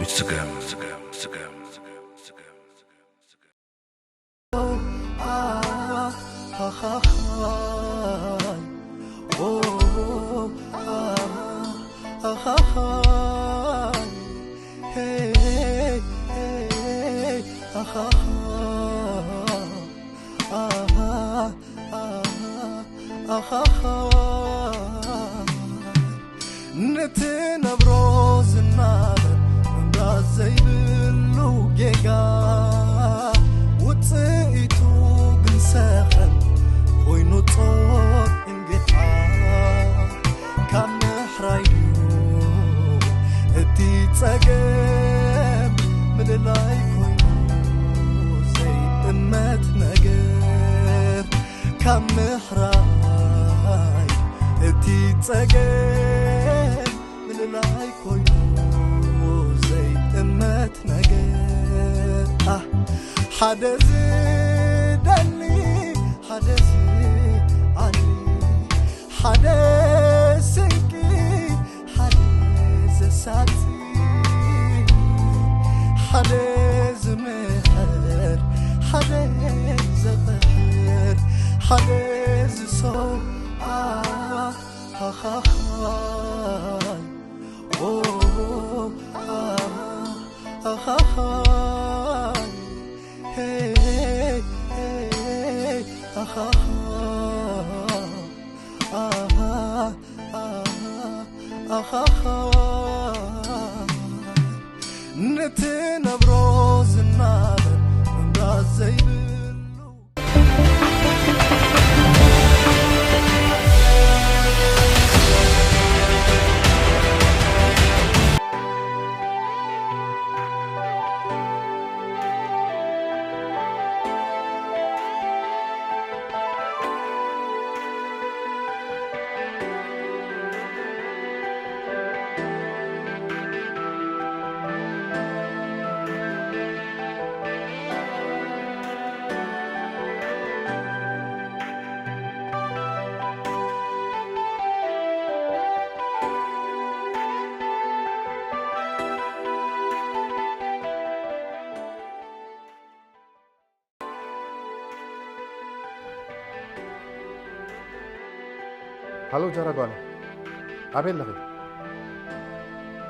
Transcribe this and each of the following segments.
ስገም ንትነብሮ ዝናበር ምምራዝ ዘይብሉ ጌጋ፣ ውፅኢቱ ግን ሰኸን ኮይኑ ጾር እንጌታ ካብ ምሕራዩ እቲ ጸገም ምልላይ ኮይኑ ዘይእመት ነገር ካብ ምሕራይ እቲ ጸገም ምልላይ ኮይኑ ዘይእመት ነገር ኣህ ሓደ ዝደሊ ሓደ ዝዓሊ ሓደ ስንቂ ሓደ ዘሳቲ ሓደ ዝምሕር ሓደ ዘቕሕር ሓደ ዝሰው ኣሃሃሃይ ንትነብሮ ዝናበር ምምራዝ ዘይብሉ ሃሎ ጃራ ጓለ፣ ኣበይ ኣለኺ?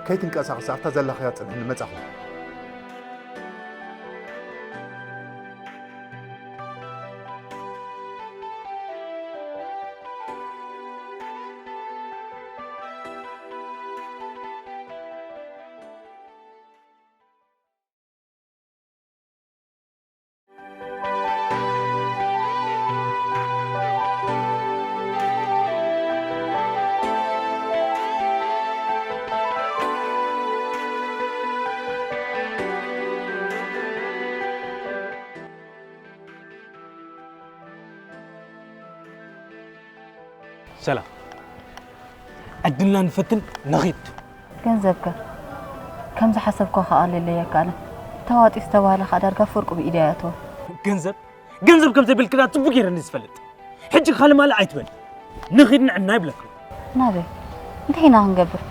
ከይትንቀሳቐሲ ኣብታ ዘለኽያ ጽንሕኒ፣ መጻኹ። ሰላም፣ ዕድልና ንፈትን ንኺድ። ገንዘብከ? ከም ዝሓሰብኳ ከኣ ኣልየለይ ኣይከኣለን። ተዋጢ ዝተባህለ ከኣ ዳርጋ ፍርቁ ብኢደይ ኣይኣተወን። ገንዘብ ገንዘብ ከም ዘይብልክና ጽቡቕ ገይረ እንድየ ዝፈልጥ። ሕጂ ካልእ ማልእ ኣይትበል። ንኺድ ንዕና ይብለካ። ናበይ? እንታይ ኢና ክንገብር?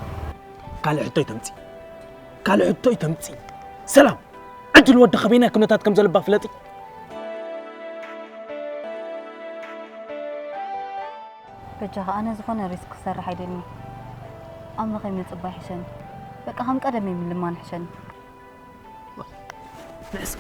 ካልእ ሕቶ ኣይተምጺ። ካልእ ሕቶ ኣይተምጺ። ሰላም፣ ዕድል ወዲ ከበይናይ ኩነታት ከም ዘሎ እባ ፍለጢ። በጃኻ ኣነ ዝኾነ ሪስክ ክሰርሕ ኣይደልን። ኣምላኸይ ምጽባይ ይሕሸኒ። በቃ ከም ቀደመይ ምልማን ይሕሸኒ። ንዕስ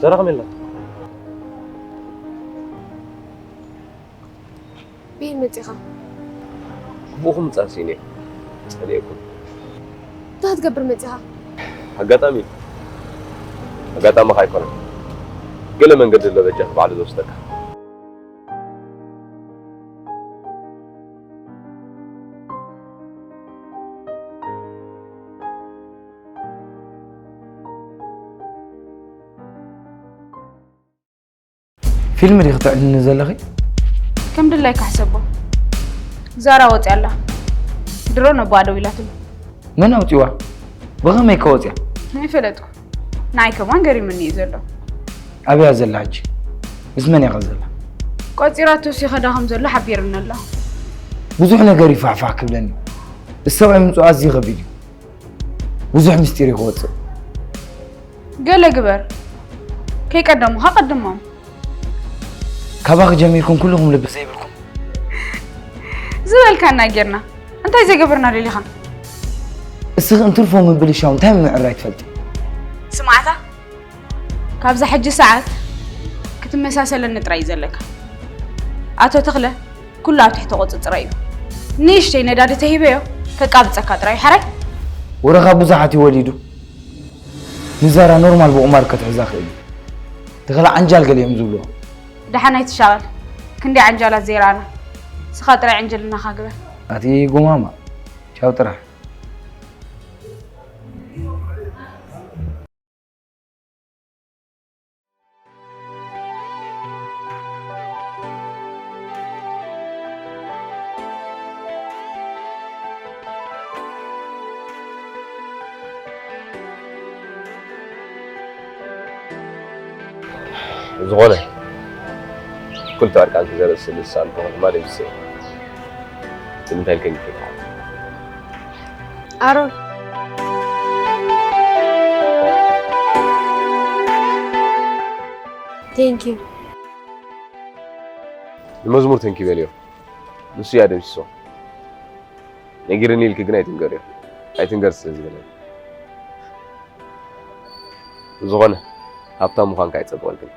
ዘራኸም የለን። ብይን መጺኻ? ብኡ ምጻእ ሲኒ ጸሊኤኩም። እንታይ ክትገብር መጺኻ? ኣጋጣሚ፣ ኣጋጣሚ ከ ኣይኮነን። ገለ መንገዲ ኣሎ በጃ ባዕሉ ዝወስደካ። ፊልም ዲኺ ተዕልኒ ዘለኺ? ከም ድላይካ ሕሰቦ። ዛራ ወፂኣ ኣላ። ድሮ ነቦኣ ደዊላትሉ። መን ኣውፂዋ? ብኸመይ ከ ወፂኣ? ኣይፈለጥኩ። ንዓይ ከማን ገሪሙኒ እዩ ዘሎ። ኣበያ ዘላ ሕጂ? ምስ መን እያ ከ ዘላ? ቆፂራቶ ሲኸዳ ከም ዘሎ ሓቢርኒ ኣሎ። ብዙሕ ነገር ይፋሕፋሕ ክብለኒ። እዚ ሰብኣይ ምምፅኡ ኣዝዩ ከቢድ እዩ። ብዙሕ ምስጢር እዩ ክወፅእ። ገለ ግበር። ከይቀደሙኻ ቀድሞም። ካባኺ ጀሚርኩም ኩልኹም ልቢ ዘይብልኩም። ዝበልካና ጌርና። እንታይ ዘይገበርና ደሊኻ? እስኺ እንትርፎ ምብልሻው እንታይ ምምዕራይ ትፈልጢ? ስማዕታ፣ ካብዛ ሕጂ ሰዓት ክትመሳሰለኒ ጥራይ እዩ ዘለካ። ኣቶ ተኽለ፣ ኩሉ ኣብ ትሕቲ ቁፅፅረይ እዩ። ንእሽተይ ነዳዲ ተሂበዮ፣ ከቃብፀካ ጥራይ እዩ። ሓራይ? ወረኻ ብዙሓት እዩ ወሊዱ። ንዛራ ኖርማል ብቑማር ከትሕዛ ክእል እዩ። ተኽለ ዓንጃል ገለ እዮም ዝብልዎ። ደሓን ኣይትሻቐል። ክንደይ ዓንጃላት ዘይረኣና። ንስኻ ጥራይ ዕንጅልናኻ ግበር። ኣቲ ጉማማ፣ ቻው ጥራሕ። ዝኾነ፣ ክልተ ዕርቃንኪ ዘርኢ ስእሊ ዝሰኣልኩ ድማ ደምስሰ። ንምንታይ ኢልከ ግፊ ትሓት? ኣሮን። Thank you። ንመዝሙር ተንኪ በልዮ። ንሱ እያ ደምሲሶ። ነጊርኒ ኢልኪ ግን ኣይትንገርዮ። ኣይትንገር ስለ ዝበለኒ። ብዝኾነ፣ ሃብታም ምዃንካ ኣይጸብቐልክን።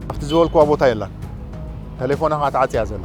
ኣብቲ ዝበልኩዋ ቦታ የላን። ተሌፎና ከዓ ተዓፅያ ዘላ።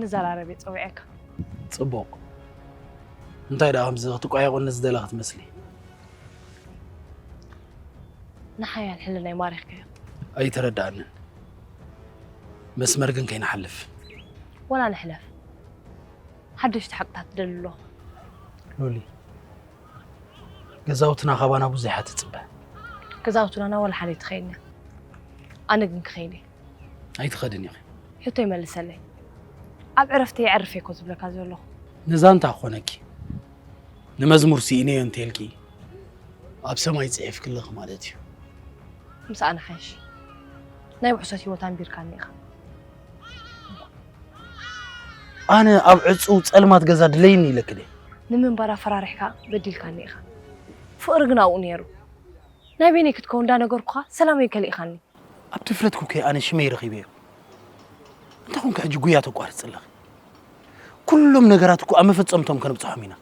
ክዘራረብ እየ ጸዊዐካ። ጽቡቕ። እንታይ ደኣ ከምዚ ክትቋየቑኒ ዝደለኺ ትመስሊ? ንሓያል ሕልናይ ማሪኽካዮ። ኣይተረድኣንን። መስመር ግን ከይንሓልፍ። ወላ ንሕለፍ። ሓደሽቲ ሓቅታት ትደሊ ኣለኹ። ሉሊ፣ ገዛውትና ካባና ብዙሕ እያ ትጽበ። ገዛውትና ናብ ወላ ሓደ ኣይትኸይድን እያ። ኣነ ግን ክኸይድ እየ። ኣይትኸድን ኢኺ። ሕቶ ይመልሰለይ። ኣብ ዕረፍቲ የዕርፍ እየ እኮ ዝብለካ ዘለኹ። ንዛንታ ክኾነኪ ንመዝሙር ስኢነዮ እንተልኪ ኣብ ሰማይ ጽሒፍክለኺ ማለት እዩ። ምስኣ ንሓይሽ። ናይ ብሕሶት ህይወት ኣንቢርካኒ ኢኻ። ኣነ ኣብ ዕጹው ጸልማት ገዛ ድለይኒ ኢለኪ ድየ? ንምንባር ኣፈራሪሕካ በዲልካኒ ኢኻ። ፍቕሪ ግን ኣብኡ ነይሩ። ናይ በይነይ ክትከውን እንዳነገርኩኻ ሰላመይ ከሊእኻኒ። ኣብ ድፍረትኪ እኮ ኣነ ሽመይ ረኺበዮ። እንታይ ኮንኪ ሕጂ ጉያ ተቋርጽ ኣለኺ? ኩሎም ነገራት እኮ ኣብ መፈጸምቶም ከነብጽሖም ኢና።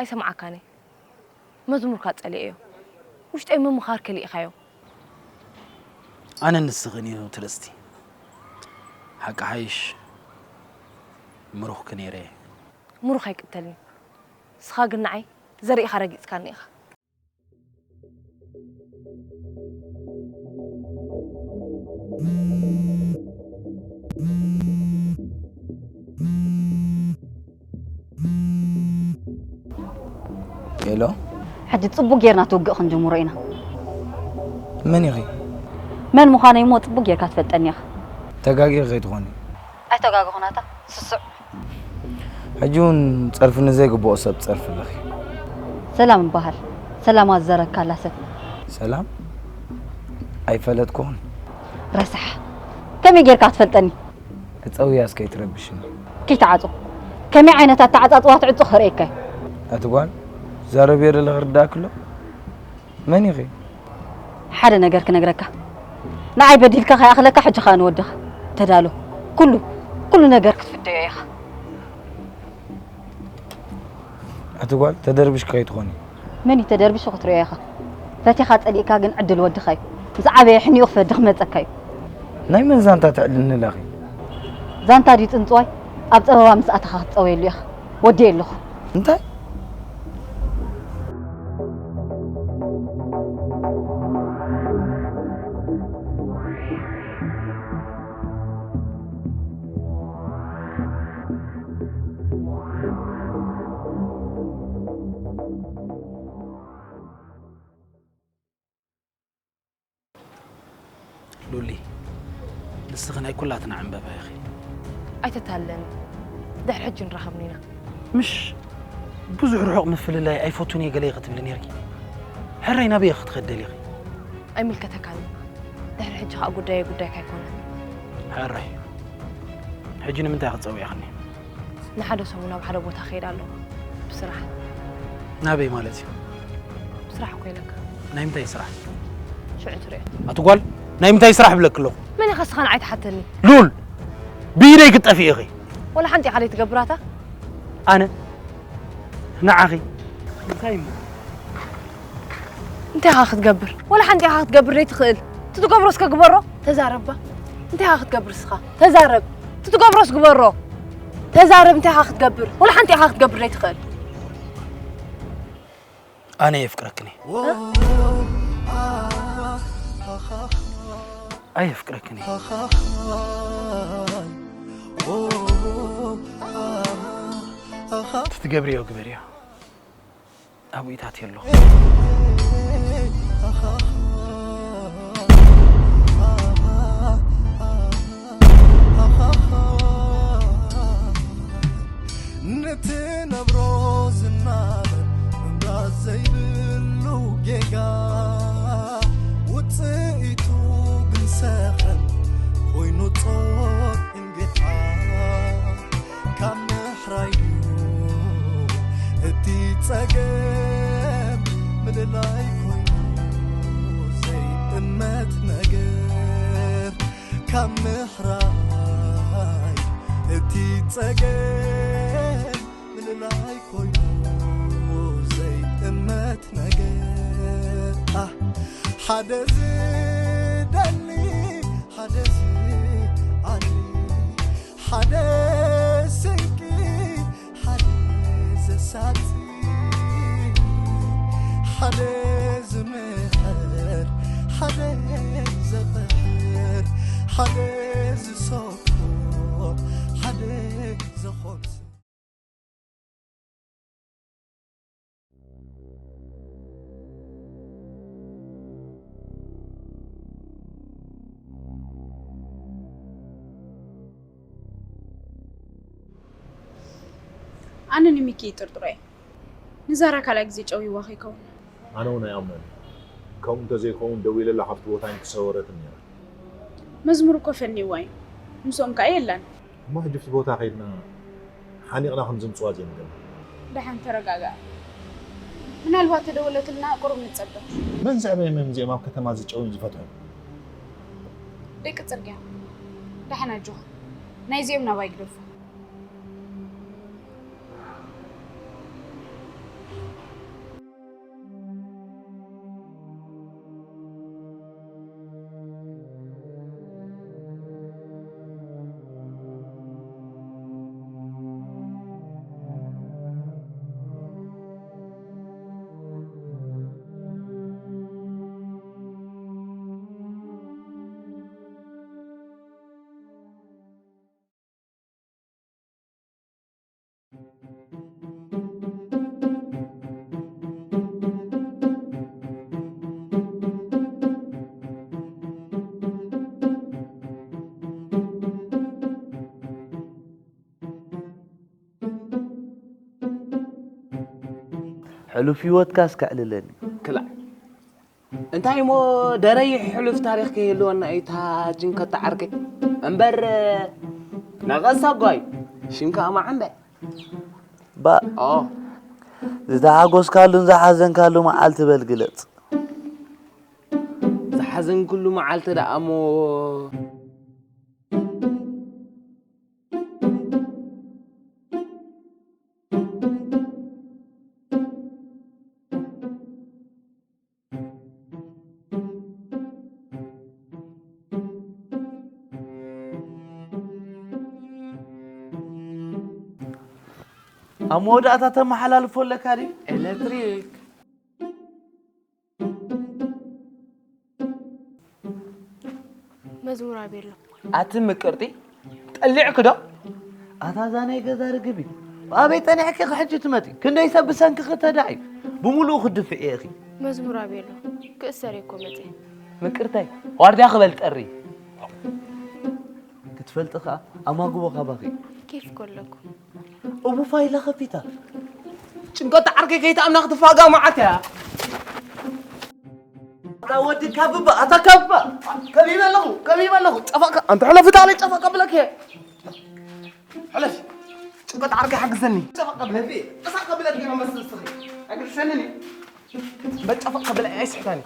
ኣይሰምዓካን እየ። መዝሙርካ ጸሊኤዮ። ውሽጠይ ምምኻር ከሊእኻዮ። ኣነ ንስኽን እዩ ትርእስቲ። ሓቂ ሓይሽ ምሩኽኪ ነይረ እየ። ምሩኽ ኣይቅተልን። ንስኻ ግን ንዓይ ዘሪእኻ ረጊጽካኒ ኢኻ። ሄሎ፣ ሕጂ ጽቡቕ ጌርና ትውግእ ክንጅምሮ ኢና። መን ኢኺ? መን ምዃነይ እሞ ጽቡቕ ጌርካ ትፈልጠኒ ኢኻ። ተጋጊኺ ከይትኾኒ። ኣይተጋገኹናታ፣ ስሱዕ። ሕጂ እውን ጸርፊ ንዘይግብኦ ሰብ ጸርፊ ኣለኺ። ሰላም እበሃል። ሰላማ ዝዘረግካላ ሰብ። ሰላም? ኣይፈለጥኩኹን። ረሳሕ። ከመይ ጌርካ ትፈልጠኒ? ክጸውያስ ከይትረብሽኒ። ከይትዓጹ። ከመይ ዓይነት ኣተዓጻጽዋ ትዕጹ ክርእየካ እየ። ኣቲ ጓል፣ ዛረብዮ ደለ ክርዳእክሎ? መን ኢኺ? ሓደ ነገር ክነግረካ። ንዓይ በዲልካ ከይኣኽለካ ሕጂ ከኣ ንወድኻ። ተዳሎ። ኩሉ፣ ኩሉ ነገር ክትፍደዮ ኢኻ። ኣቲ ጓል፣ ተደርብሽኪ ከይትኾኒ። መን እዩ ተደርቢሹ ክትርእዮ ኢኻ? ፈቲኻ ጸሊእካ ግን ዕድል ወድኻ እዩ። ምስ ዓበየ ሕኒኡ ክፈዲ ክመጸካ እዩ። ናይ መን ዛንታ ተዕልልኒ ኣለኺ? ዛንታ ድዩ ጽንጽዋይ? ኣብ ጸበባ ምስ ኣተኻ ክትጸወየሉ ኢኻ። ወዲየ ኣለኹ። እንታይ? ሉሊ፣ ንስኺ ናይ ኩላትና ዕምበባ ኢኺ። ኣይተታለኒ። ድሕሪ ሕጂ ንራኸብኒ ኢና። ምሽ ብዙሕ ርሑቕ ምፍልላይ ኣይፈቱን እየ ገለ ክትብሊ ነርኪ። ሕራይ ናበይ ክትኸዲ ደሊኺ? ኣይምልከተካን። ድሕሪ ሕጂ ከዓ ጉዳየ ጉዳይካ ኣይኮነን። ሕራይ። ሕጂ ንምንታይ ክትጸውዕኽኒ? ንሓደ ሰሙን ኣብ ሓደ ቦታ ክኸይድ ኣለኹ። ብስራሕ። ናበይ ማለት እዩ? ብስራሕ እኮ ኢለካ። ናይ ምንታይ ስራሕ? ሽዑ ትሪኦ። ኣቲ ጓል፣ ናይ ምንታይ ስራሕ ብለኪ ኣለኹ? መን ኢኻ እስኻ ንዓይ ትሓተኒ? ሉል፣ ብኢደይ ክትጠፍኢ ኢኺ። ወላ ሓንቲ ኢኻ ዘይትገብራታ? ኣነ ንዓኺ እንታይ እሞ? እንታይ ኢኻ ክትገብር? ወላ ሓንቲ ኢኻ ክትገብር ዘይትኽእል። ትትገብሮ እስከ ግበሮ። ተዛረባ። እንታይ ኢኻ ክትገብር እስኻ? ተዛረብ። ትትገብሮ እስከ ግበሮ። ተዛረብ። እንታይ ኢኻ ክትገብር? ወላ ሓንቲ ኢኻ ክትገብር ዘይትኽእል። ኣነ የፍቅረክኒ። ኣየፍቅረክኒ። ትትገብርዮ ግበርዮ። ኣብኡ ኢታት የሎ። ንትነብሮ ዝናበር ምምራዝ ዘይብሉ ጌጋ ውፅኢቱ ግን ሰኸን ኮይኑ ጾር እንጌታ ካብ ምሕራዩ እቲ ጸገም ምልላይ ኮይኑ ዘይእመት ነገር ካብ ምሕራይ እቲ ጸገም ምልላይ ኮይኑ ዘይእመት ነገር ኣህ ሓደ ዝደሊ ሓደ ዝዓሊ ሓደ ሓደ ዝምሕር፣ ሓደ ዘቕሕር፣ ሓደ ዝሰብኮ፣ ሓደ ዘኾምስ። ኣነ ንሚኪ ይጥርጥሮ እየ። ንዛራ ካልኣይ ግዜ ጨውይዋ ከይከውን። ኣነ እውን ኣይኣምኖን እየ። ከምኡ እንተዘይከውን ደዊለላ ካብቲ ቦታ ኣይምተሰወረትን ነይራ። መዝሙር እኮ ፈንይዋ እዩ። ምስኦም ከኣ የላን። እሞ ሕጂ ኣብቲ ቦታ ከይድና ሓኒቕና ከም ዘምጽዋ ዘይንገር። ደሓን ተረጋጋእ። ምናልባት ተደወለትልና ቁሩብ ንጸበ። መን ዘዕበየ መን እዚኦም ኣብ ከተማ እዚ ጨው ዝፈትሑ? ደቂ ጽርግያ። ደሓን ኣጆኻ። ናይዚኦም ናባይ ግደፎ። ሕሉፍ ህይወትካ እስከ ኣዕልለኒ። ክላእ። እንታይ እሞ ደረይ ሕሉፍ ታሪኽ ከይህልወና እዩ እታ ጅንከታ ዓርከይ። እምበር ነቐዝ ኣጓይ ሽምካ ኣማዕንበ። ባ ኦ ዝተሓጎስካሉን ዝሓዘንካሉ መዓልቲ በል ግለጽ። ዝሓዘንኩሉ መዓልቲ ደኣ እሞ ኣብ መወዳእታ ተመሓላልፎ ኣለካ ድዩ? ኤሌክትሪክ። መዝሙር ኣቤሎ። ኣቲ ምቅርቲ ጠሊዕክ ዶ? ኣታ እዛ ናይ ገዛ ርግቢ፣ ኣበይ ጸኒሕኪ ኢኺ ሕጂ ትመጺ? ክንደይ ሰብ ብሰንክኺ ተዳዕዩ፣ ብምሉኡ ክድፍእ ኢኺ። መዝሙር ኣቤሎ። ክእሰር እኮ መጺ። ምቅርተይ፣ ዋርድያ ክበል ጠሪ። ክትፈልጢ ኸኣ ኣማግቦ ካባኺ። ኬፍ እኮ ኣለኩ። እቡ ፋይላ ከፊታ። ጭንቀት ዓርከይ ከይትኣምና ክትፋጋ መዓት እያ። ኣታ ወዲ ካብባ፣ ኣታ ካብባ። ከቢበ ኣለኹ፣ ከቢበ ኣለኹ። ጨፋካ፣ ኣንተ ሕለፍ እታ ለይ ጨፋካ ብለክ እየ። ሕለፍ። ጭንቀት ዓርከይ ሓግዘኒ። ጨፋካ ብለክ እየ። ጨፋካ ብለክ እየ መመስል ስኺ። ኣግርሰኒ። በጨፋካ ብለክ ኣይስሕታኒ።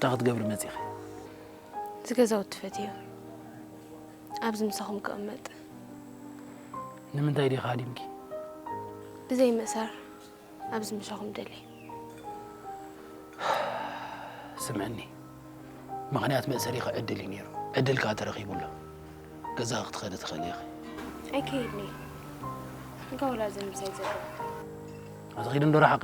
እንታይ ክትገብሪ መጺኺ? እዚ ገዛውቲ ፈትዮ ኣብዚ ምሳኹም ክቕመጥ። ንምንታይ ዲኻ ሃዲምኪ? ብዘይ ምእሳር ኣብዚ ምሳኹም ደልየ። ስምዕኒ፣ ምኽንያት መእሰሪኺ ዕድል እዩ ነይሩ። ዕድል ከኣ ተረኺቡ ኣሎ። ገዛ ክትኸዲ ትኽእሊ ኢኺ። ኣይከይድን እየ። እንካ ወላ እዚ ምሳይ ዘሎ። ኣቲ ኺዲ እንዶ ረሓቒ።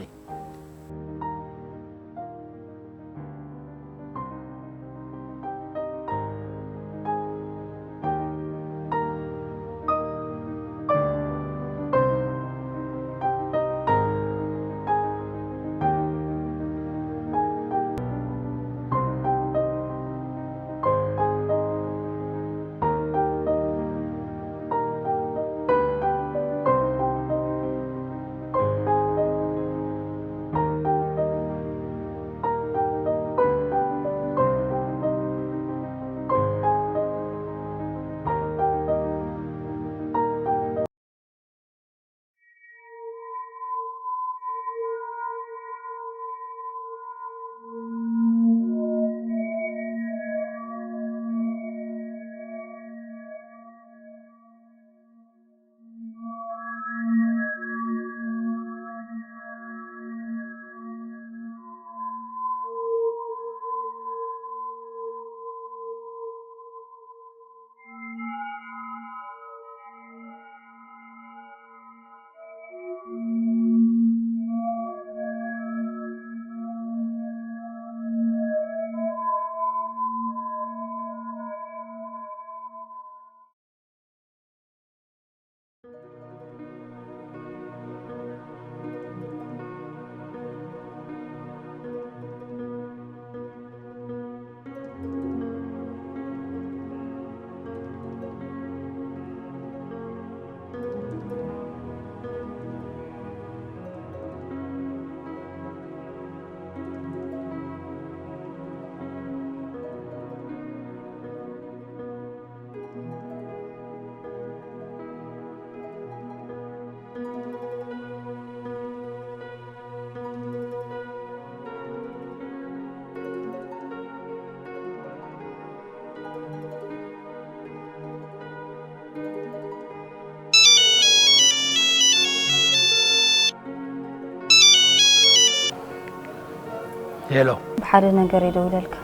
ሄሎ። ብሓደ ነገር ይደውለልካ።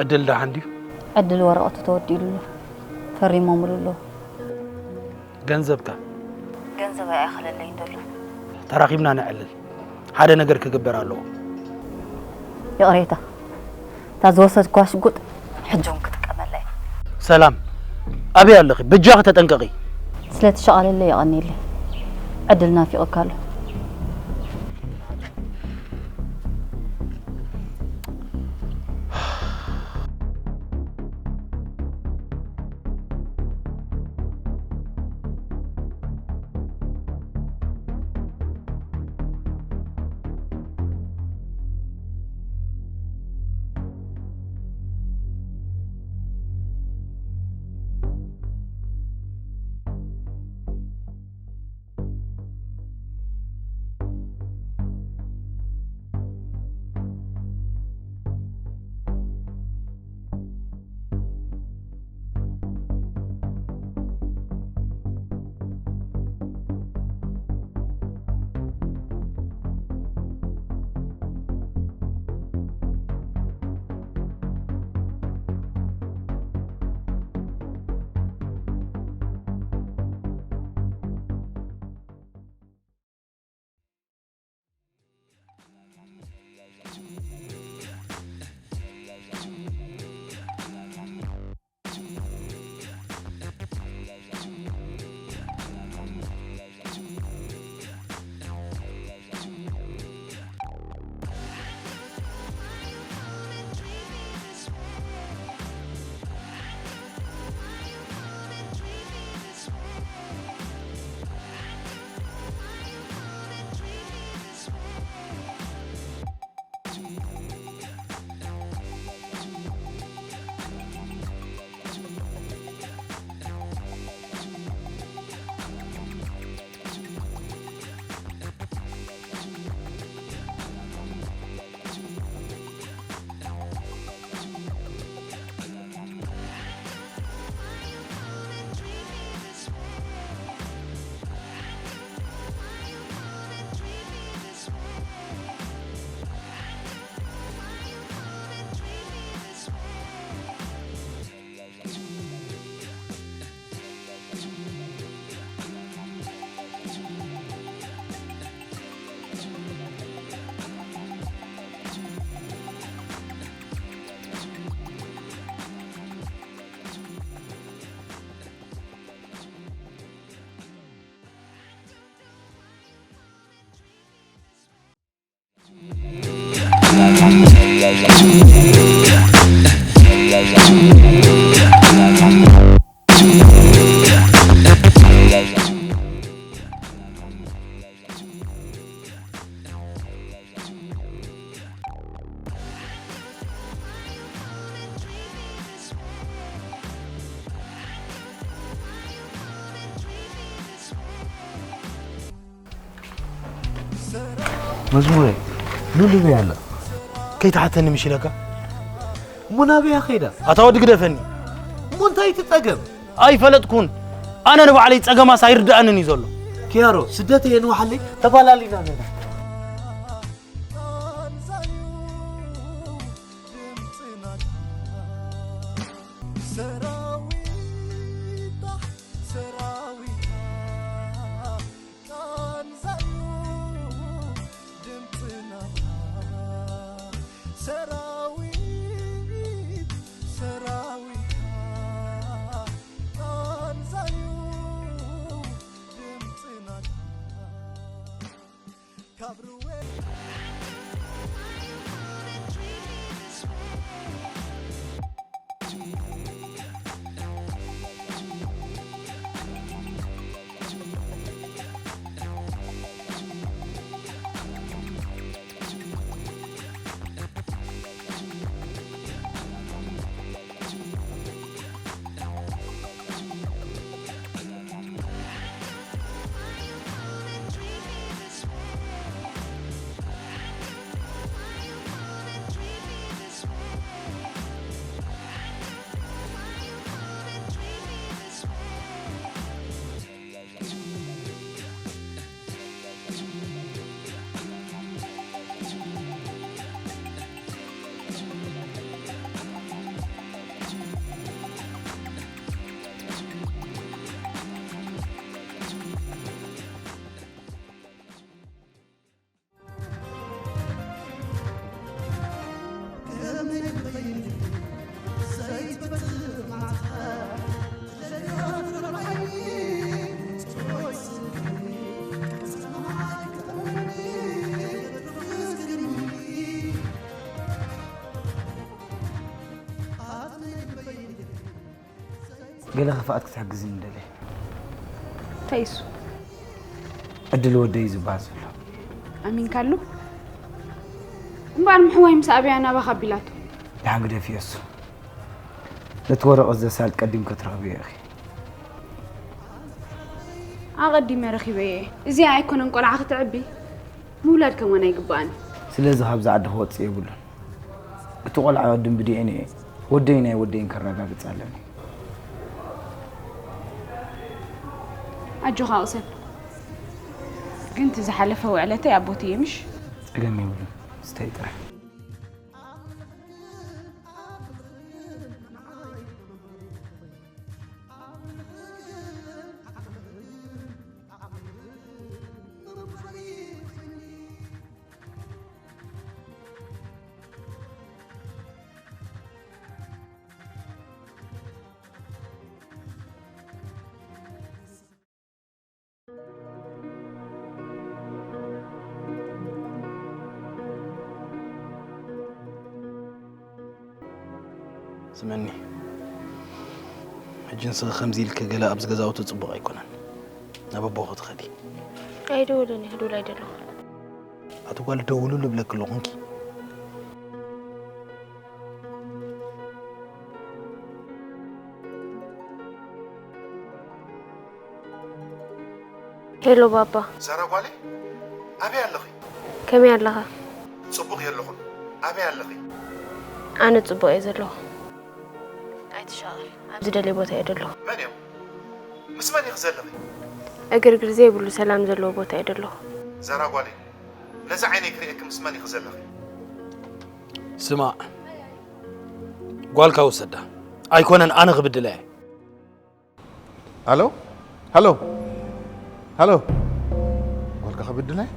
ዕድል ደሓን ድዩ? ዕድል ወረቐቱ ተወዲኡሉ ኣሎ። ፈሪሞምሉ ኣለዉ። ገንዘብካ? ገንዘብ ኣይኣኸለለይን ዘሎ። ተራኺብና ነዕልል። ሓደ ነገር ክግበር ኣለዎ። ይቕሬታ። እታ ዝወሰድክዋ ሽጉጥ ሕጂ እውን ክጥቀመላ እየ። ሰላም፣ ኣበይ ኣለኺ? በጃኺ ተጠንቀቒ። ስለ ትሸቓለለይ የቐንየለይ። ዕድል ናፊቑካ ኣሎ። መዝሙረ፣ ሉሉ በይ ኣላ። ከይትሓተኒ ምሽ ኢለካ። እሞ ናበይ እያ ከይዳ? ኣታ ወዲ ግደፈኒ። እሞ እንታይ ትጸገም? ኣይፈለጥኩን። ኣነ ንባዕለይ ጸገማስ ኣይርድኣንን እዩ ዘሎ። ኪያሮ፣ ስደት እየ ንውሓለይ፣ ተባላሊና ኣለና። ሰራዊታ፣ ሰራዊታ፣ ቃንዛዩ ድምፅና። ሰራዊት፣ ሰራዊታ፣ ቃንዛዩ ድምፅና። ገለ ክፍኣት ክትሕግዝኒ እንደልየ። እንታይ እሱ? ዕድል ወደይ ዝበሃል ዘሎ። ኣሚንካሉ? እምበኣር ምሕዋይ ምስ ኣብያ ናባኻ ኣቢላቶ። ደሓን ግደፍዮ እሱ። ነቲ ወረቐት ዘሳልጥ ቀዲም ክትረኽብዮ ኢኺ። ኣቐዲመ ረኺበዮ እየ። እዚኣ ኣይኮነን ቆልዓ ክትዕቢ? ምውላድ ከማን ኣይግባኣን። ስለዚ ካብዚ ዓዲ ክወጽእ የብሉን። እቲ ቆልዓ ቅድም ብዲኤንኤ ወደይን ኣይወደይን ከረጋግጽ ኣለኒ። ኣጆኻ ቅሰን። ግን እቲ ዝሓለፈ ውዕለተይ ኣብ ቦትኡ እየ ምሽ? ጸገም የብሉን። ስተይ ጥራሕ። ስመኒ፣ ሕጂ ንስኺ ከምዚ ኢልኪ ገለ ኣብዚ ገዛውቲ ጽቡቕ ኣይኮነን። ናብ ኣቦኺ ትኸዲ። ኣይደውልን እየ፣ ክድውል ኣይደለኹ። ኣቲ ጓል ደውልሉ እብለኪ ኣለኹ እንኪ። ሄሎ ባባ። ዛራ ጓለይ፣ ኣበይ ኣለኺ? ከመይ ኣለኻ? ጽቡቕ እየ ኣለኹ። ኣበይ ኣለኺ? ኣነ ጽቡቕ እየ ዘለኹ። ኣይትሻቐል። ኣብ ዝደልየ ቦታ እየ ዘለኹ። መን እዮም? ምስ መን ኢኺ ዘለኺ? ዕግርግር ዘይብሉ ሰላም ዘለዎ ቦታ እየ ዘለኹ። ዛራ ጓለይ፣ ነዚ ዓይነይ ክርእየኪ ምስ መን ኢኺ ዘለኺ? ስማዕ፣ ጓልካ ውሰዳ። ኣይኮነን ኣነ ክብድላ እየ። ሃሎ፣ ሃሎ፣ ሃሎ። ጓልካ ክብድላ እየ።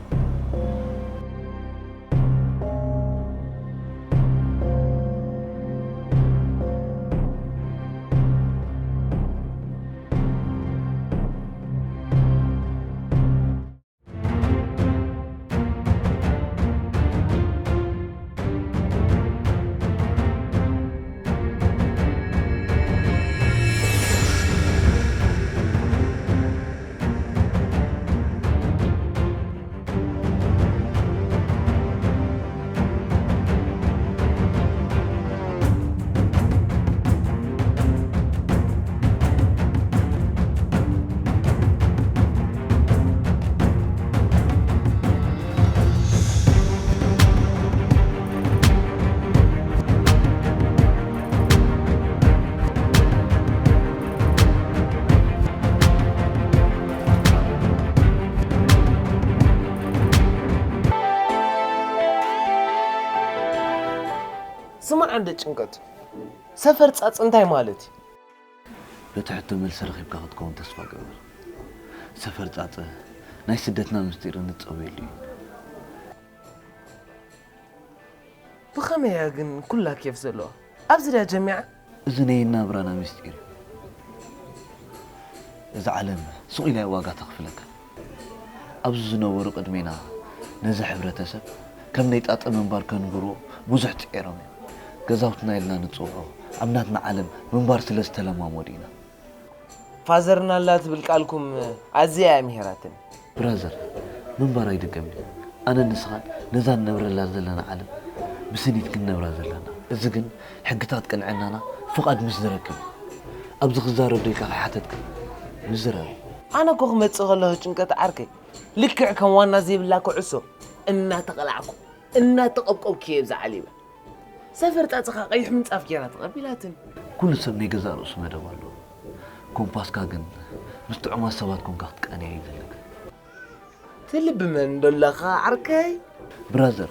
ዓንደ ጭንቀት ሰፈር ጻጽ እንታይ ማለት እዩ? በቲ ሕቶ መልሲ ረኺብካ ክትከውን ተስፋ እገብር። ሰፈር ጻጸ ናይ ስደትና ምስጢር እንጸበየሉ እዩ። ብኸመይ እያ ግን ኩላ ኬፍ ዘለዋ? ኣብዚ ድያ ጀሚዓ? እዚ ናይ ናብራና ምስጢር እዩ። እዛ ዓለም ስቕ ኢላ እያ ዋጋ ተኽፍለካ። ኣብዚ ዝነበሩ ቅድሜና ነዚ ሕብረተሰብ ከም ናይ ጻጸ ምንባር ከንብርዎ ብዙሕ ጽዒሮም እዮም። ገዛውትና ኢልና ንጽውዖ ኣብ ናትና ዓለም ምንባር ስለ ዝተለማመዱ ኢና። ፋዘርና ኣላ ትብል ቃልኩም ኣዝያ እያ ምሂራትኒ። ብራዘር፣ ምንባር ኣይድገምን እዩ። ኣነ ንስኻን ነዛ ንነብረላ ዘለና ዓለም ብስኒት ክንነብራ ዘለና። እዚ ግን ሕግታት ቅንዕናና ፍቓድ ምስ ዝረክብ እዩ። ኣብዚ ክዛረብ ዶ ኢልካ ከይሓተትካ ምዝራብ እዩ። ኣነ እኮ ክመጽእ ከለኹ ጭንቀት ዓርከይ ልክዕ ከም ዋና ዘይብላ ኩዕሶ እናተቐላዕኩ እናተቐብቀብኩ እየ ብዛ ዓሊበ። ሰፈር ጻጽኻ ቀይሕ ምንጻፍ ጌራ ተቐቢላትኒ። ኩሉ ሰብ ናይ ገዛእ ርእሱ መደብ ኣለዎ። ኮምፓስካ ግን ምስ ጥዑማት ሰባት ኮንካ ክትቃንያ እዩ ዘለካ። ትልቢ መን ዶ ኣለኻ ዓርከይ? ብራዘር፣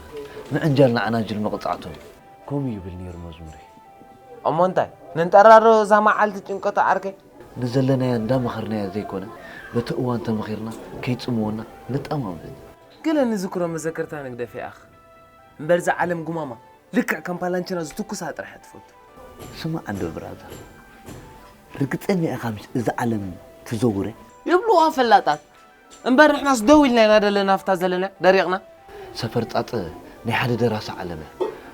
ምዕንጃል ንዓናጅል መቕጻዕቶም እዩ። ከምኡ ይብል ነይሩ መዝሙረይ። እሞ እንታይ? ንንጠራሮ እዛ መዓልቲ ጭንቀቱ ዓርከይ? ንዘለናያ እንዳመኸርናያ ዘይኮነ፣ በቲ እዋን ተመኺርና ከይጽምወና ንጠማመት። ገለ ንዝክሮ መዘከርታ ንግደፍ ይኣኽ። እምበር እዛ ዓለም ጉማማ ልክዕ ከም ፓላንችና ዝትኩሳ ጥራሕ እያ ትፈቱ። ስማዕ እንዶ ብራዘር፣ ርግጸኛ ኢኻ ምስ እዛ ዓለም ትዘውረ? ይብልዋ ፈላጣት። እምበር ንሕናስ ደው ኢልና ኢና ደለና ኣብታ ዘለና ደሪቕና። ሰፈር ጻጸ ናይ ሓደ ደራሲ ዓለም እያ።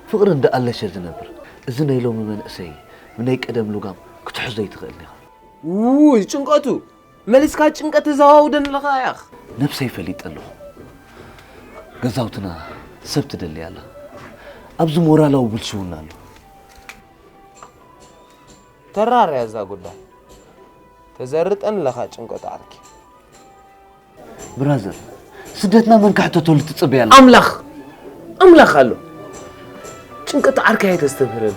ፍቕሪ እንዳኣለሸ ዝነብር። እዚ ናይ ሎሚ መንእሰይ ብናይ ቀደም ልጓም ክትሕዞ ኣይትኽእልን ኢኻ። ውይ ጭንቀቱ መሊስካ ጭንቀት ተዘዋውደኒ ኣለኻ ያኽ። ነብሰይ ፈሊጠ ኣለኹ። ገዛውትና ሰብ ትደሊ ኣላ። ኣብዚ ሞራላዊ ብልሽውና ኣሎ። ተራርያ እዛ ጉዳይ። ተዘርጠን ኣለኻ ጭንቀት ዓርኪ። ብራዘር፣ ስደትና መን ክሕተተሉ ትጽበያ ኣላ? ኣምላኽ ኣምላኽ ኣሎ። ጭንቀት ዓርከይ ኣይተስተብህለሉ።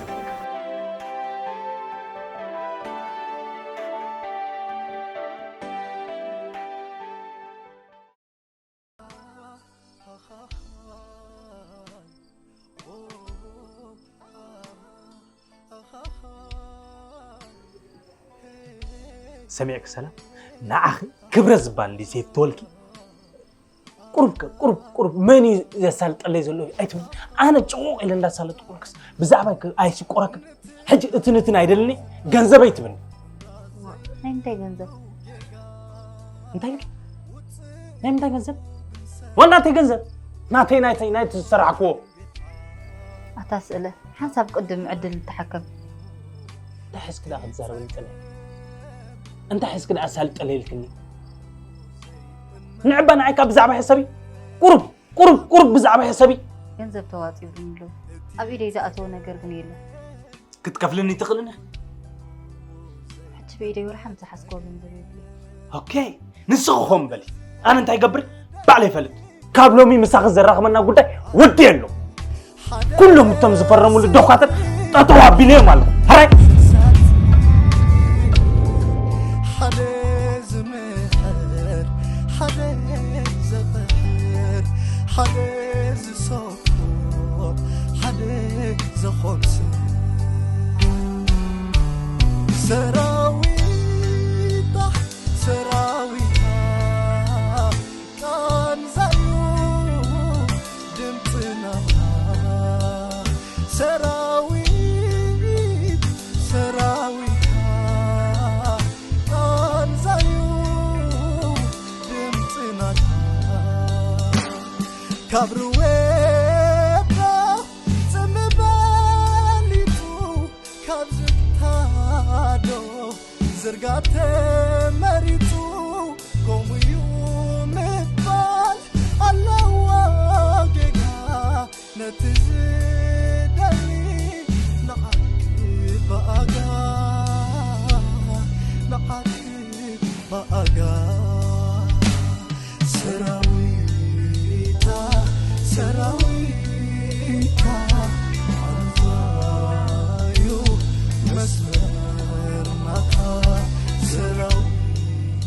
ሰሚዕክ ሰላም ንዓኺ ክብረት ዝበሃል እንዲ ሴፍ ተወልኪ ቁሩብ ከ ቁሩብ ቁሩብ መን እዩ ዘሳልጠለይ ዘሎ ኣይትብል ኣነ ጭቑቕ ኢለ እንዳሳለጥኩልክስ ብዛዕባ ኣይስቆረክን ሕጂ እትንትን ኣይደልኒ ገንዘበይ ትብልኒ ናይ ምንታይ ገንዘብ እንታይ ኢልኪ ናይ ምንታይ ገንዘብ ዋናተይ ገንዘብ ናተይ ናተይ ናይ ዝሰራሕክዎ ኣታ ስእለ ሓንሳብ ቅድም ዕድል ንተሓከም። እንታይ ሕዝኪ ደኣ ክትዛረበኒ ጸኒሕኪ? እንታይ ሕዝኪ ደኣ ኣሳልጠለይ ኢልክኒ? ንዕባ ንዓይ ካብ ብዛዕባ ሕሰቢ ቁሩብ ቁሩብ ቁሩብ ብዛዕባ ሕሰቢ። ገንዘብ ተዋጺኡልኒ ኣሎ። ኣብ ኢደይ ዝኣተወ ነገር ግን የለን። ክትከፍልኒ ትኽእልን ኢኺ። ሕጂ ብኢደይ ወላ ሓንቲ ዝሓዝክዎ ገንዘብ የብለይን። ኦኬ ንስኺ ኾን በሊ ኣነ እንታይ ይገብር ባዕለይ ይፈልጥ። ካብ ሎሚ ምሳኺ ዘራኽበና ጉዳይ ወዲኤ ኣሎ። ኩሎም እቶም ዝፈረሙሉ ዶኳትር ጠጠው ኣቢለዮም ኣለኹ። ሕራይ። ሓደ ዝምሕር ሓደ ዘቕሕር ሓደ ዝሰ ሓደ ዝኾንስ ሰራዊታ ሰራዊታ ቃንዛዩ ድምፅና ሰራዊት ሰራዊታ ቃንዛዩ ድምፅና ካብ ርዌዳ ጽምባሊቱ ካብ ዝታዶ ዝርጋተ መሪጹ ከምኡዩ ምባል ኣለዎ ጌጋ ነቲ ዝደሊ ንዓኪ ብኣጋ ንዓኪ ብኣጋ ሰራዊታ ሰራዊታ ኣዛዩ መስመር ናታ ሰራዊት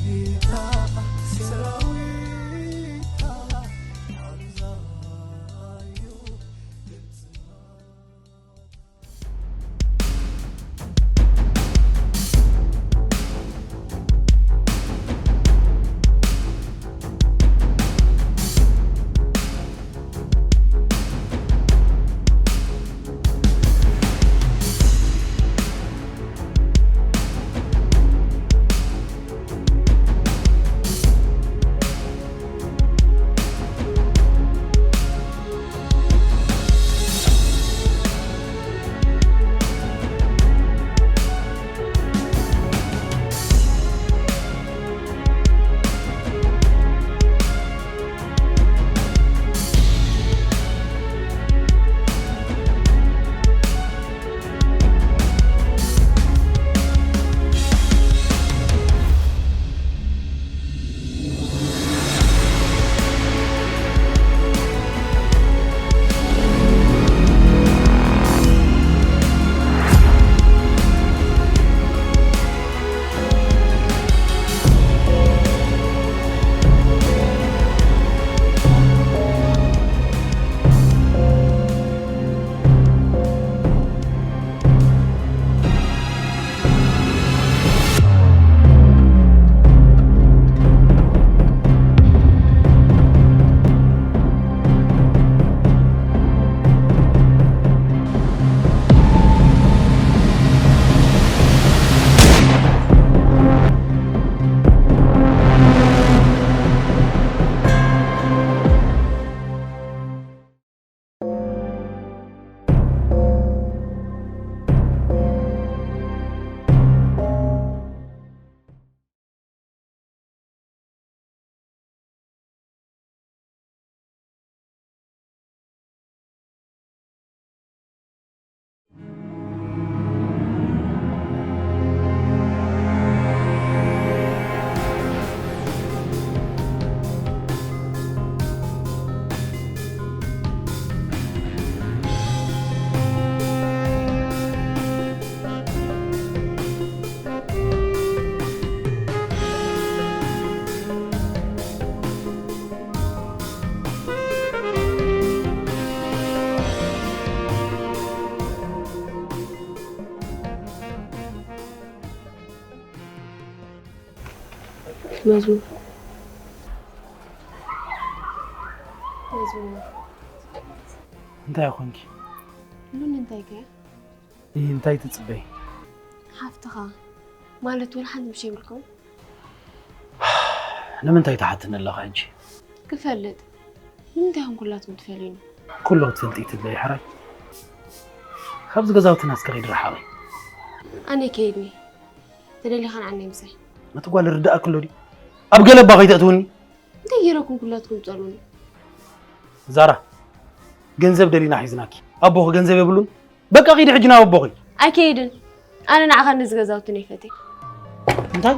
መዝሙር። መዝሙር። እንታይ ኾንኪ? ሉኒ እንታይ ከ? ይህ እንታይ ትጽበይ? ሓፍትኻ ማለት ወላ ሓንቲ ምሽ የብልኩም? ንምንታይ ትሓትኒ ኣለኻ ሕጂ? ክፈልጥ። ንምንታይ ኹም ኩላትኩም ትፈልዩኒ? ኩሎ ክትፈልጢ ትብለይ ሕራይ። ካብዚ ገዛውትና እስከ ኺድ ርሓቒ። ኣነ ከይድኒ። ተደሊኻ ንዓነይ ምሳይ። ነቲ ጓል ርዳእ ክሎ ድዩ? ኣብ ገለ እባ ከይተእትውኒ። እንታይ ገይረኩም ኩላትኩም ትጸልኡኒ? ዛራ፣ ገንዘብ ደሊና ሒዝናኪ። ኣቦኺ ገንዘብ የብሉን? በቃ ኺዲ ሕጂ ናብ ኣቦኺ። ኣይከይድን። ኣነ ንዓኻ ነዚ ገዛውቲ ነይፈትየ። እንታይ?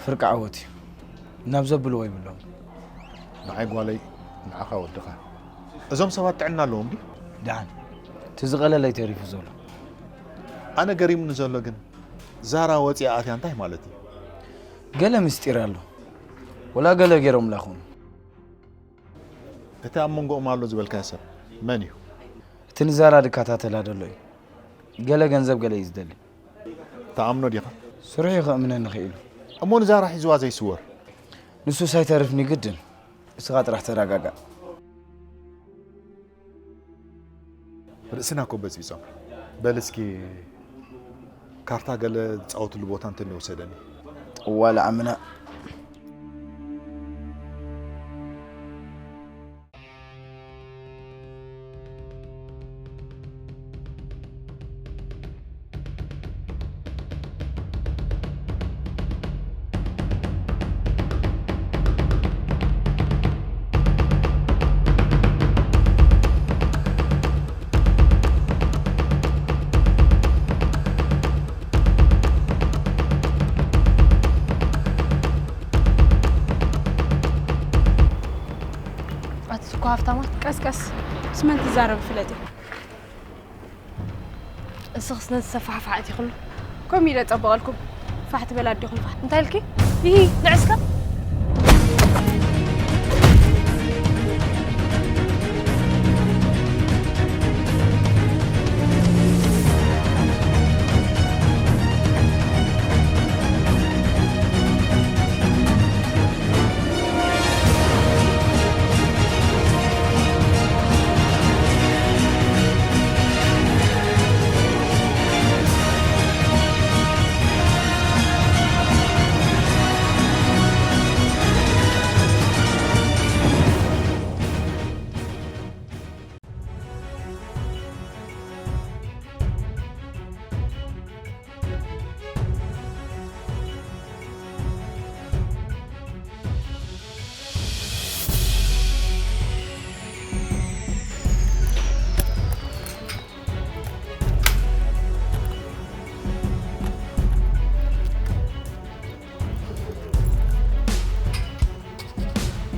ፍርቂ ዓወት እዩ። ናብ ዘብልዎ ይብሎም። ንዓይ ጓለይ፣ ንዓኻ ወድኻ። እዞም ሰባት ጥዕና ኣለዎም ድዩ? ደሓን። እቲ ዝቐለለይ ተሪፉ ዘሎ። ኣነ ገሪሙኒ ዘሎ ግን፣ ዛራ ወፂኣ ኣትያ እንታይ ማለት እዩ? ገለ ምስጢር ኣሎ። ወላ ገለ ገይሮምላ ኹን። እቲ ኣብ መንጎኦም ኣሎ ዝበልካዮ ሰብ መን እዩ? እቲ ንዛራ ድከታተላ ዘሎ እዩ። ገለ ገንዘብ ገለ እዩ ዝደሊ። ትኣምኖ ዲኻ? ስርሑ እዩ ከእምነኒ ኽኢሉ። እሞ ንዛራ ሒዝዋ ዘይስወር? ንሱስ ኣይተርፍኒ ግድን። እስኻ ጥራሕ ተረጋጋእ። ርእስና እኮ በጽቢጾም። በል እስኪ ካርታ ገለ ዝጻወትሉ ቦታ እንተሎ ውሰደኒ። እዋ ለዓምና። ኣቲ እኮ ሃፍታማት። ቀስ ቀስ፣ ምስ መን ትዛረቢ ፍለጢ። እስኽስ ነዚ ሰፋሕፋሕ እቲ ኩሉ። ከምኡ ኢለ ጸበቐልኩም። ፋሕ ትበል ኣዴኹም ፋሕ። እንታይ ኢልኪ? ይሂ፣ ንዕስካ።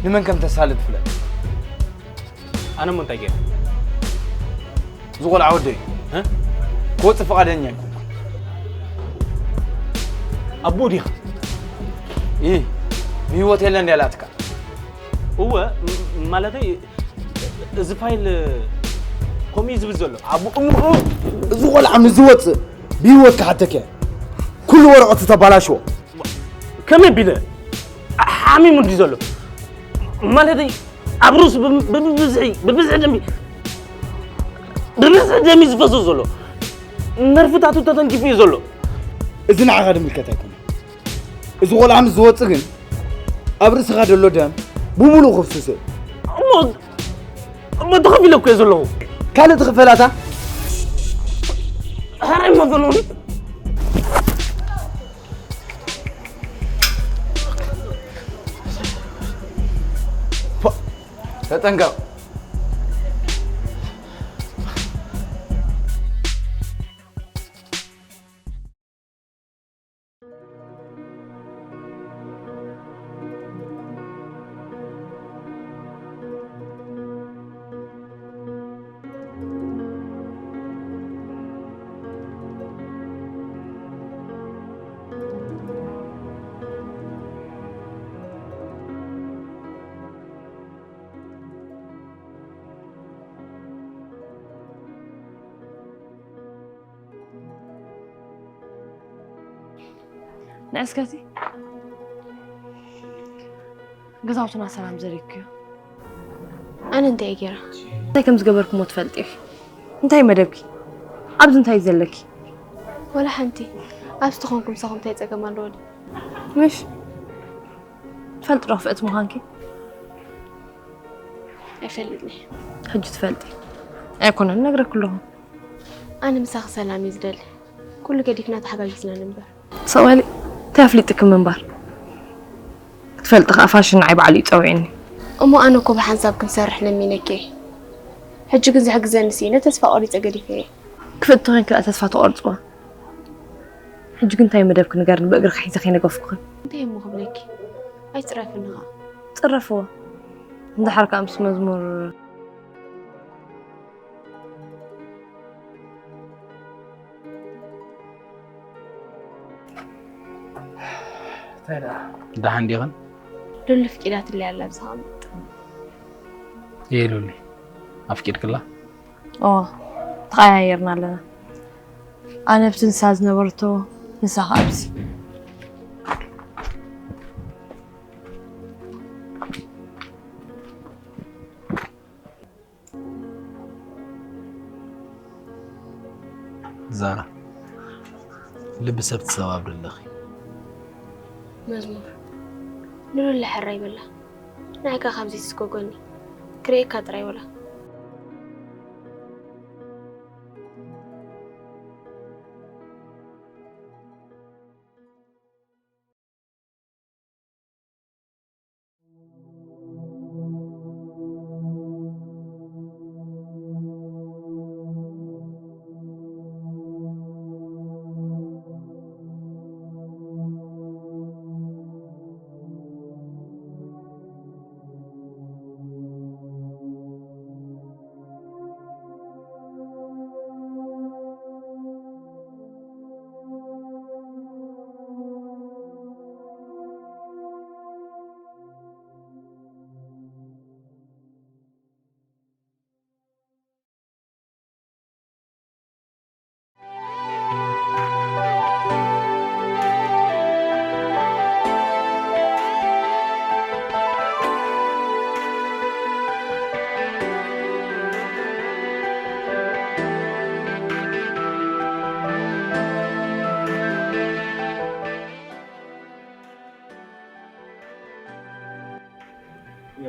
ንመን ከም ተሳልጥ ፍለጥ። ኣነ እሞ እንታይ ገይረ? እዚ ቆልዓ ወደይ እ? ክወፅእ ፍቓደኛ ኣይኮንኩን። ኣቦኡ ዲኻ? ኢ ብህይወት የለን ድያ ላትካ? እወ፣ ም-፣ ማለተይ፣ እዚ ፋይል ከምኡ እዩ ዝብል ዘሎ። ኣቦ-፣ እሞ፣ እዚ ቆልዓ ምስ ዝወፅእ ብህይወት ክሓተክ እየ። ኩሉ ወረቐቱ ተባላሽዎ። ከመይ ቢለ? ሓ-፣ ዓሚሙ እንዲ ዘሎ ማለተይ ኣብ ሩስ ብብዝሒ ብብዝሒ ደሚ ብብዝሒ ደሚ ዝፈሱ ዘሎ ነርፍታቱ ተተንኪፉ እዩ ዘሎ። እዚ ንዓኻ ድምልከት ኣይኮነ። እዚ ቆልዓ ምስ ዝወፅእ ግን ኣብ ርእስኻ ዘሎ ደም ብሙሉእ ክፍስስ እዩ። እሞ እሞ ተኸፊለ እኮ እየ ዘለኹ። ካልእ ትኽፈላታ? ሐራይ እሞ ዘለኹ። ተጠንቀቕ። ንዕስከቲ ገዛውትና ሰላም ዘሪክዮ ኣነ እንታይ ገይራ እንታይ ከም ዝገበርኩሞ ትፈልጢ ኢኺ እንታይ መደብኪ ኣብዚ እንታይ ዘለኪ ወላ ሓንቲ ኣብዚ ተኾንኩም ሳኹም እንታይ ጸገም ኣለዎ ድዩ ምሽ ትፈልጢ ዶ ክፍእቲ ምዃንኪ ኣይፈልጥኒ ሕጂ ትፈልጢ ኣይኮነን ነግረኩ ኣለኹ ኣነ ምሳኺ ሰላም እዩ ዝደሊ ኩሉ ገዲፍና ተሓጋጊዝና ንንበር ሰዋሊ እንታይ ኣፍሊጥኪ ምንባር ክትፈልጢ ከዓ ፋሽን ንዓይ ባዕሉ እዩ ፀዊዕኒ እሞ ኣነ እኮ ብሓንሳብ ክንሰርሕ ለሚነኪ እየ ሕጂ ግን ዝሕግዘኒ ስኢነ ተስፋ ቆሪፀ ገዲፈ እየ ክፍእቲ ተኮይንኪ ከዓ ተስፋ ትቆርፅዋ ሕጂ ግን እንታይ መደብኪ ንገርኒ ብእግርኪ ሒዘ ከይነገፍኩኺ እንታይ እሞ ክብለኪ ኣይፅረፍኒ ከዓ ፅረፍዎ እንድሓር ከዓ ምስ መዝሙር እንታይ ደኣ ደሓን ዲኽን ሉሊ ፍቂዳትለይ ኣላ ብዝኸምጥ እየ ሉሊ ኣፍቂድክላ ኦ ተቐያየርና ኣለና ኣነ ኣብቲ ንሳ ዝነበረቶ ንሳ ከዓ ኣብዚ ዛራ ልቢ ሰብ ትሰባብሪ ኣለኺ። መዝሙር ንሉለ ሕራይ በላ ንዓይካ ካብዚ ትስጎጎኒ ክርእየካ ጥራይ ወላ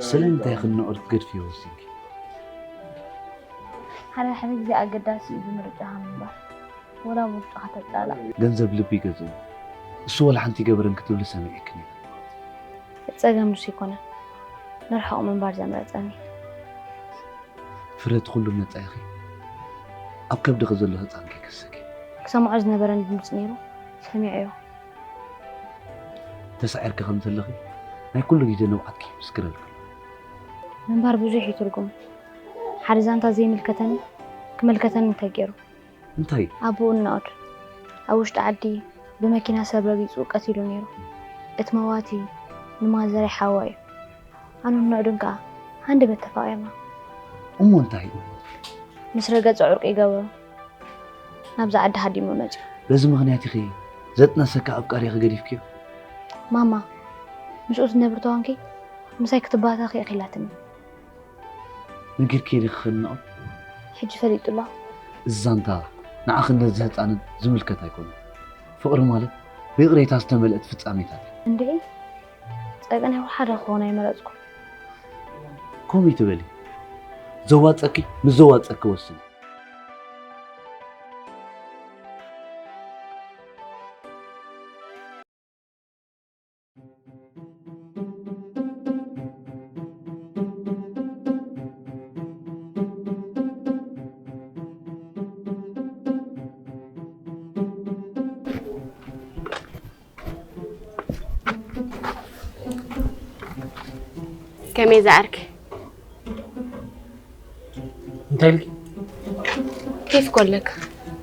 ስለምንታይ ክንኖር ክትገድፍዮ ወሲንኪ? ሓደ ሓደ ግዜ ኣገዳሲ እዩ ብምርጫኻ ምንባር፣ ወላ ምርጫኻ ተጻላእ። ገንዘብ ልቢ ይገዝእ እዩ፣ እሱ ወላ ሓንቲ ይገበረን ክትብሊ ሰሚዐክን እየ። ጸገም ንሱ ኣይኮነን፣ ንርሕቕ ምንባር ዘምረጸኒ። ፍረ እቲ ኩሉ መጻኢኺ ኣብ ከብድኺ ዘሎ ህጻን ከይከሰኪ። ክሰምዖ ዝነበረኒ ድምጺ ነይሩ፣ ሰሚዐዮ። ተሳዒርኪ ከም ዘለኺ ናይ ኩሉ ግዜ ንብዓትኪ ይምስክረልኪ ኣሎ። ምንባር ብዙሕ እዩ ትርጉሙ። ሓደ ዛንታ ዘይምልከተኒ ክምልከተኒ እንተገይሩ። እንታይ? ኣቦኡ እናኦድ ኣብ ውሽጢ ዓዲ ብመኪና ሰብ ረጊጹ ቀቲሉ ነይሩ። እቲ መዋቲ ንማዘረይ ሓዋ እዩ። ኣነን ኖዕድን ከኣ ሃንደበት ተፋቒርና። እሞ እንታይ? ምስ ረገጸ ዑርቂ ይገበሮ። ናብዛ ዓዲ ሃዲሙ መጺኡ። በዚ ምኽንያት ኢኺ ዘጥነሰካ ኣፍቃሪኺ ገዲፍክዮ? ማማ፣ ምስኡ ዝነብር ተዋንኪ ምሳይ ክትባታ ክኢኺላትኒ። ነጊርኪ ዲኺ ከነቕ? ሕጂ ፈሊጡ ኣሎ። እዚ ዛንታ ንዓኽን ነዚ ህፃንን ዝምልከት ኣይኮነን። ፍቕሪ ማለት ብይቕሬታ ዝተመልአት ፍጻሜታት እዩ። እንድዒ ጸገን ይኹን ሓደ ክኾን ኣይመረጽኩ። ከምኡ ትበሊ። ዘዋጸኪ ምስ ዘዋጸኪ ወስኒ። ከመይ ዝዓርክ? እንታይ ኢልኪ? ኬፍ ኮለካ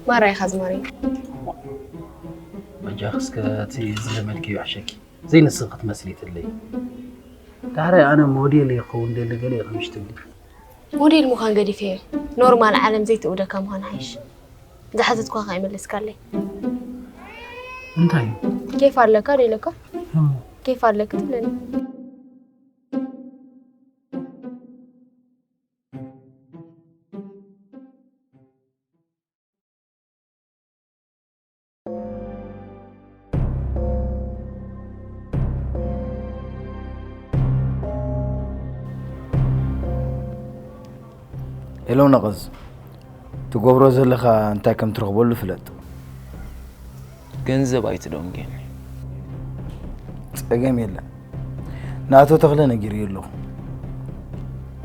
ማራ ኢኻ ዝማሪ። በጃኺ እስከ እቲ ዝለመድኪ ይውሕሸኪ። ዘይንስኺ ክትመስሊ ትለይ። ዳሕራይ ኣነ ሞዴል እየ ክኸውን ደሊ ገለ እየ ከምሽ ትብሊ። ሞዴል ምዃን ገዲፈዮ። ኖርማል ዓለም ዘይትእውደካ ምዃን ሓይሽ። ዝሓተትኳ ከኣ ይመለስካለይ። እንታይ እዩ? ኬፍ ኣለካ ዶ ኢለካ? እሞ ኬፍ ኣለክ ትብለኒ። ሄሎ ነቐዝ፣ ትገብሮ ዘለኻ እንታይ ከም ትረኽበሉ ፍለጥ። ገንዘብ ኣይትደንጉየኒ። ጸገም የለን። ንኣቶ ተኽለ ነጊረዮ ኣለኹ።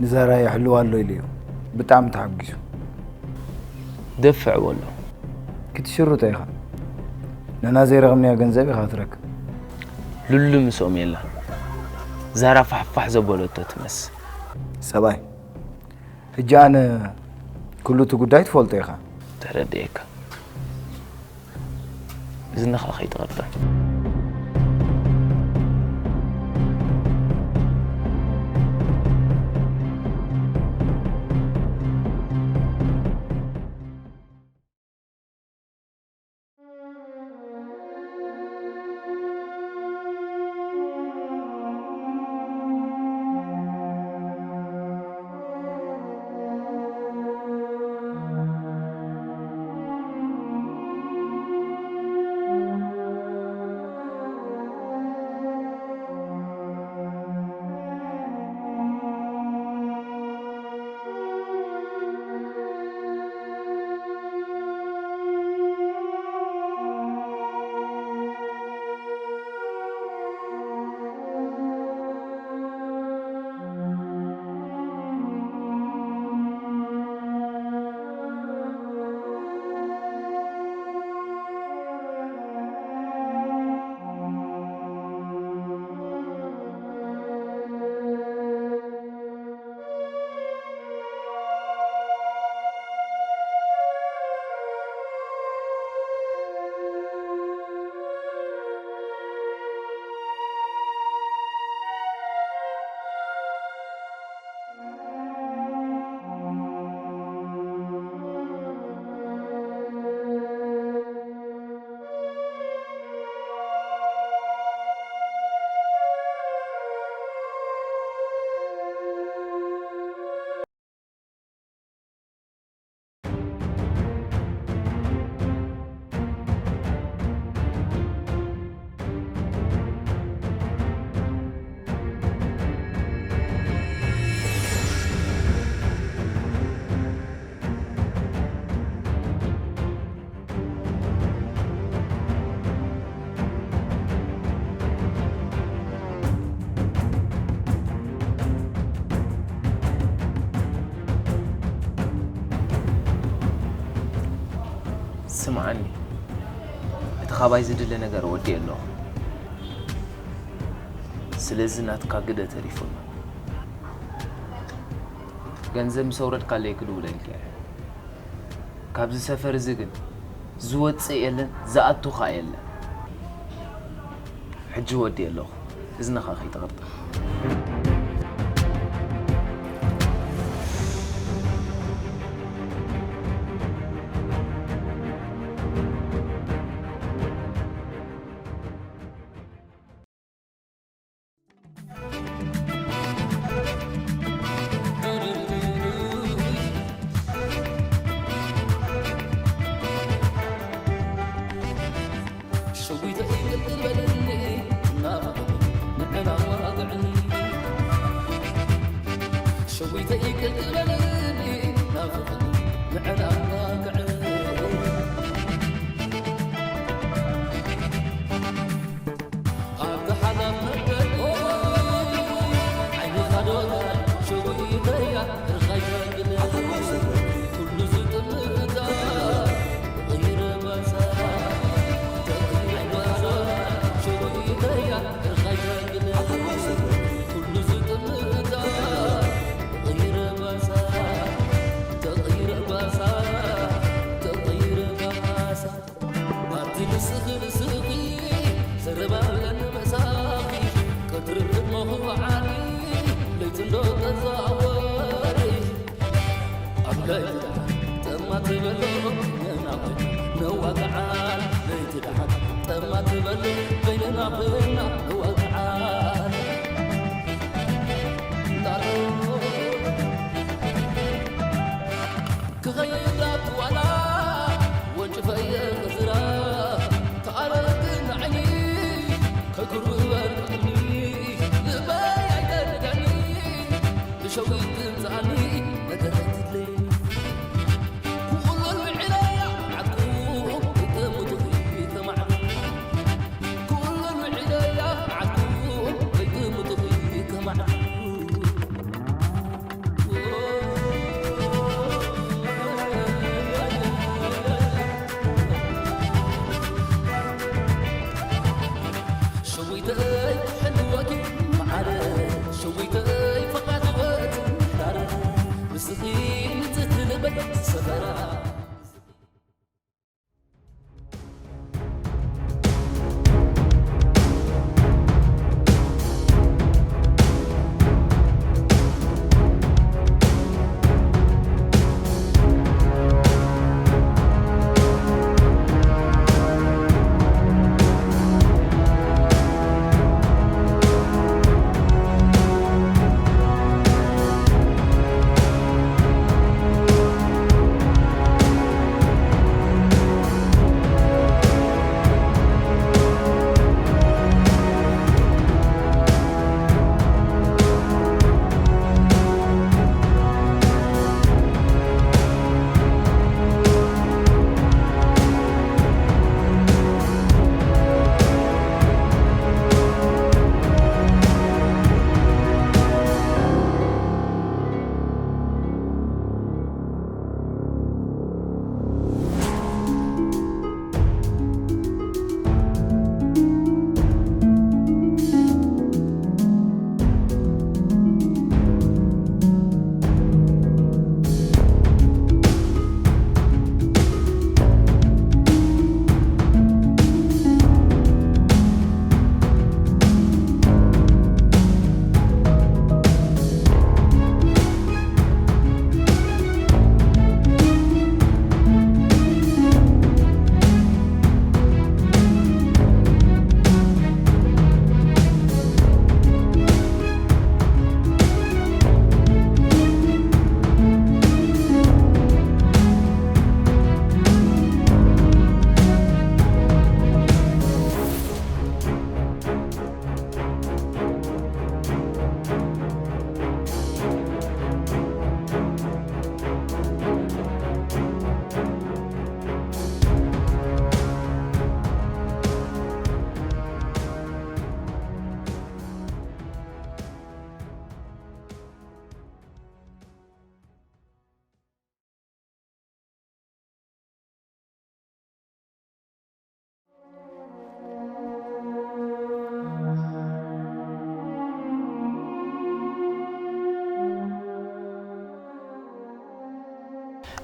ንዛራ ይሕልዋ ኣሎ ኢሉ እዩ። ብጣዕሚ ተሓጒሱ። ደፍዕ በሎ። ክትሽርጦ ኢኻ። ነና ዘይረኸብናዮ ገንዘብ ኢኻ ትረክብ። ሉሉ ምስኦም የላን። ዛራ ፋሕፋሕ ዘበለቶ ትመስል። ሰብኣይ፣ ሕጂ ኣነ ኩሉ እቲ ጉዳይ ትፈልጦ ኢኻ። ተረድኤካ። እዝንኻ ከይትቐርጠም። ስምዓኒ፣ እቲ ካባይ ዝድለ ነገር ወዲኤ ኣለኹ። ስለዚ ናትካ ግደ ተሪፉና። ገንዘብ ምስ ኣውረድካለይ ክድውለልካ እየ። ካብዚ ሰፈር እዚ ግን ዝወፅእ የለን፣ ዝኣቱ ኸኣ የለን። ሕጂ ወዲኤ ኣለኹ፣ እዝንኻ ከይትቐርጠ። ኣብቲ ንስኺ ንስኺ ዘረባ ኣለኒ ምሳኺ ቀትሪ ህልሞ ክወዓሊ ለይቲ እንዶ ተዛወሪ ኣብ ለይቲ ደሓን ጠማ ትበሎ በይንና ኮይና ነዋግዓል ለይቲ ደሓን ጠማ ትበሎ በይንና ኮይና ነዋግዓል ላሎ ክኸይድ ኣብቲ ዋላ ወንጭፈየ ክዝራ ተኣረግን ዓይኒ ከይኩርበል ክጥኒ ልበይ ኣይደርጋኒ ብሸዊት ትምፅኣኒ ነገር ኣይትድለይ ኩሉ ልዕለያ ዓድኩም ክጥምቱ ከማዕዱ ኩሉ ልዕለያ ዓድኩም ክጥምቱ ከማዕዱ ሸዊተይ ሕልወኪ መዓረ ሸዊተይ ፍቓድ ወት ዳረ ንስኺ ንጽህቲ ልበይ ሰፈራ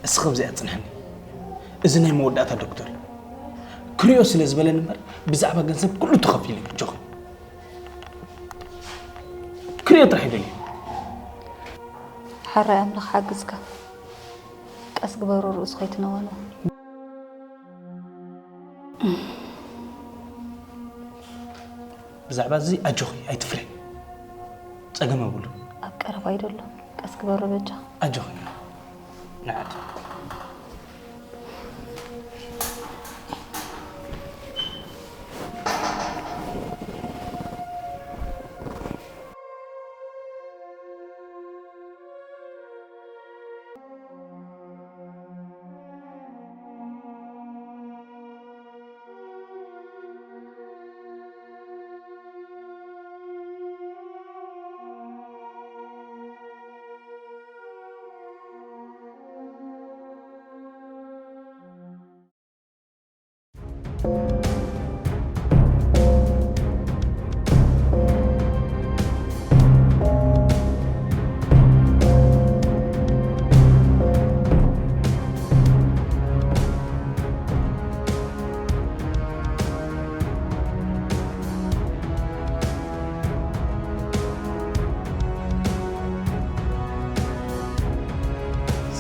እስኺ ኣብዚኣ ጽንሕኒ። እዚ ናይ መወዳእታ ዶክተር እዩ። ክሪኦ ስለ ዝበለኒ እምበር ብዛዕባ ገንዘብ ኩሉ ተኸፊሉ እዩ። ኣጆኺ። ክሪኦ ጥራሕ ይደልዩ። ሓራይ ኣምላኽ ሓግዝካ። ቀስ ግበሩ ርእሱ ከይትነወኑ። ብዛዕባ እዚ ኣጆኺ ኣይትፍርሒ። ጸገም የብሉ። ኣብ ቀረባ ይደሎ። ቀስ ግበሩ በጃ። ኣጆኺ። ንዓት።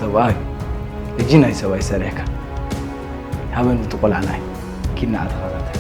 ሰብኣይ፣ እጂ ናይ ሰብኣይ ሰሪሕካ። ሃበኒ እቲ ቆልዓ ናይ ኪድና ኣተኸታተል።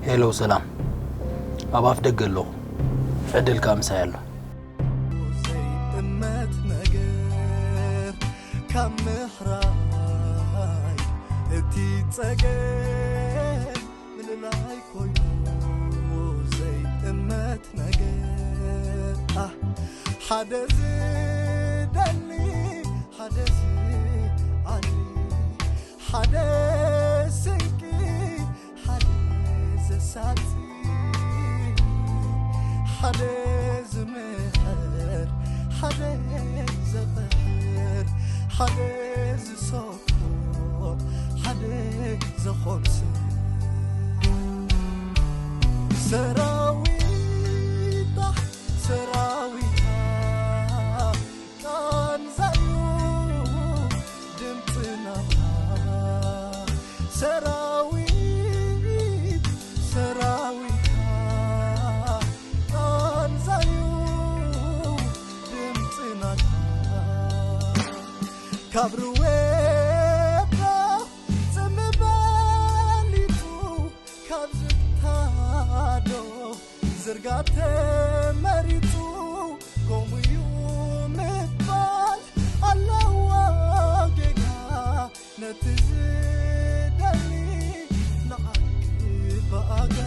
ሄሎ፣ ሰላም። ኣብ ኣፍ ደገ ኣለኹ። ዕድል ከኣ ምሳይ ኣሎ። ዘይእመት ነገር ካብ ምሕራይ እቲ ጸገም ምልላይ ኮይኑ ዘይእመት ነገር፣ ኣህ፣ ሓደ ዝደሊ፣ ሓደ ዝዓሊ፣ ሓደ ስንቂ፣ ሓደ ዘሳጺ፣ ሓደ ዝምሕር፣ ሓደ ዘቕሕር፣ ሓደ ዝሰ ሓደ ዝኾንስ ሰራዊታ፣ ሰራዊታ፣ ቃንዛዩ ድምፅናታ። ሰራዊት፣ ሰራዊታ፣ ቃንዛዩ ድምፅናታ። ካብ ርዌዳ ጽምበሊጡ ካብ ዝታዶ ዝርጋተ መሪጹ፣ ከምኡ'ዩ ምባል ኣለዎ ጌጋ። ነቲ ዝደሊ ንዓኪ ብኣጋ